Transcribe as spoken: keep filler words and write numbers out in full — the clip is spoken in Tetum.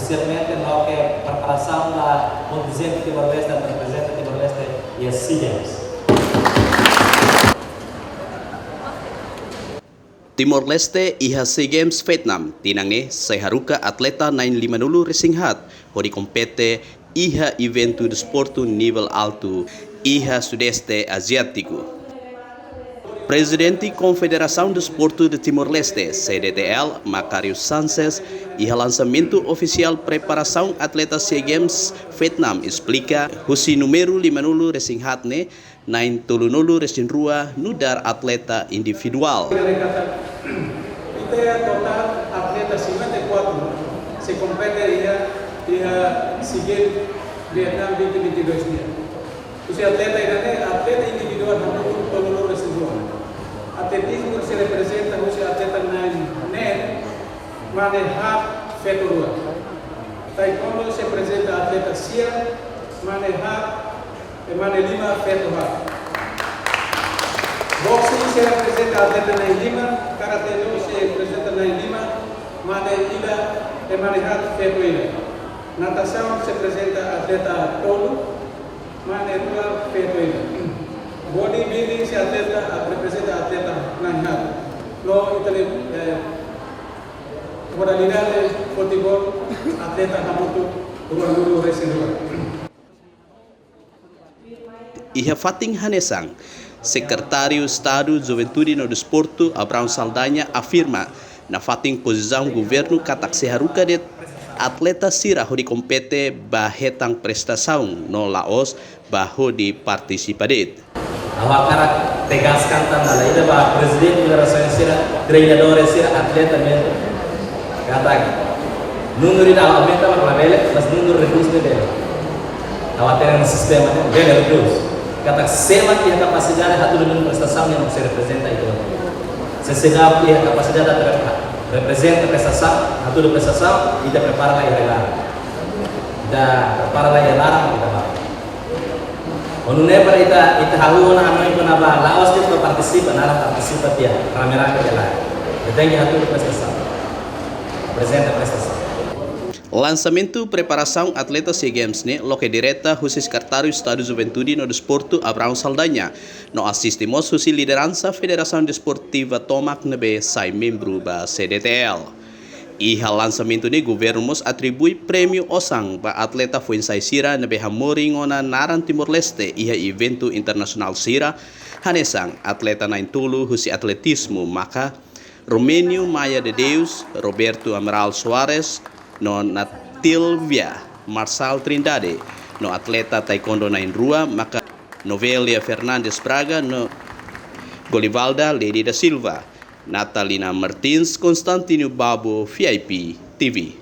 Espesialmente loke preparasaun ba kontingente Timor-Leste, reprezenta Timor-Leste iha SEA Games. Timor-Leste iha SEA Games Vietnam tinan ne'e sei haruka atleta na'in lima-nulu resin haat hodi kompete iha eventu desportu nivel altu iha Sudeste Aziátiku. Prezidente Konfederasaun Desportu de Timor-Leste, C D T L, Macário Sanches, iha lansamentu ofisiál preparasaun atleta SEA Games Vietnam esplika, husi númeru lima-nulu resin haat ne'e, na'in tolu-nulu resin rua nu'udar atleta individuál. Ita totál atleta cinquenta e quatro sei kompete iha, iha SEA Games Vietnam vinte vinte e dois nian. Husi atleta ida-ne'e, atleta individuál hamutuk tolu-nulu resin rua. Atletizmu sei reprezenta husi atleta na'in neen, mane haat, feto rua. Taekwondo sei reprezenta atleta sia, mane haat, e mane lima, feto haat. Boxing sei reprezenta atleta na'in lima, karate-do sei reprezenta na'in lima, mane ida, e mane haat, feto ida. Natasaun sei reprezenta atleta tolu, mane rua, feto ida. Bodybuilding sei atleta, reprezenta atleta na'in haat. No ita-nia, eh, modalidade futeból, atleta hamutuk rua-nulu resin rua. Iha fatin hanesan, Sekretáriu Estadu Juventude no Desportu, Abraão Saldanha, afirma nafatin pozisaun governu katak sei haruka de'it atleta sira hodi kompete ba hetan prestasaun no la'ós ba hodi partisipa de'it. Ha'u hakarak tegaskan tan dala ida ba prezidente federasaun sira, treinadór sira, atleta mesmu. Katak númeru ida aumenta mak labele, mas númeru redús ne'e bele. Ha'u hatene sistema ne'e bele redús. Katak sé mak iha kapasidade hatudu prestasaun ne'e mak sei reprezenta ita. Sé mak iha kapasidade atu reprezenta prestasaun, hatudu prestasaun, ita prepara lai iha laran. Ita prepara lai iha laran, ita ba. Kuandu ne'e para ita, ita hahú ona hanoin kona-ba la'ós de'it atu partisipa, naran partisipa tiha, rame-rame tiha lae. Ita tenke hatudu prestasaun. Reprezenta prestasaun. Lansamentu preparasaun atleta SEA Games ne'e loke direta husi Sekretáriu Estadu Juventude no Desportu, Abraão Saldanha, no asiste mós husi lideransa Federasaun Desportiva tomak ne'ebé sai membru ba C D T L. Iha lansamentu ne'e governu mós atribui prémiu osan ba atleta foin-sa'e sira ne'ebé hamorin ona naran Timor-Leste iha eventu internasionál sira, hanesan atleta na'in-tolu husi atletizmu maka Romenio Maia de Deus, Roberto Amaral Soares, no Natilvia Marçal Trindade, no atleta taekwondo na'in-rua maka Novelia Fernandes Braga, no Golivalda Lady da Silva. Natalina Martins, Constantino Babo, V I P T V.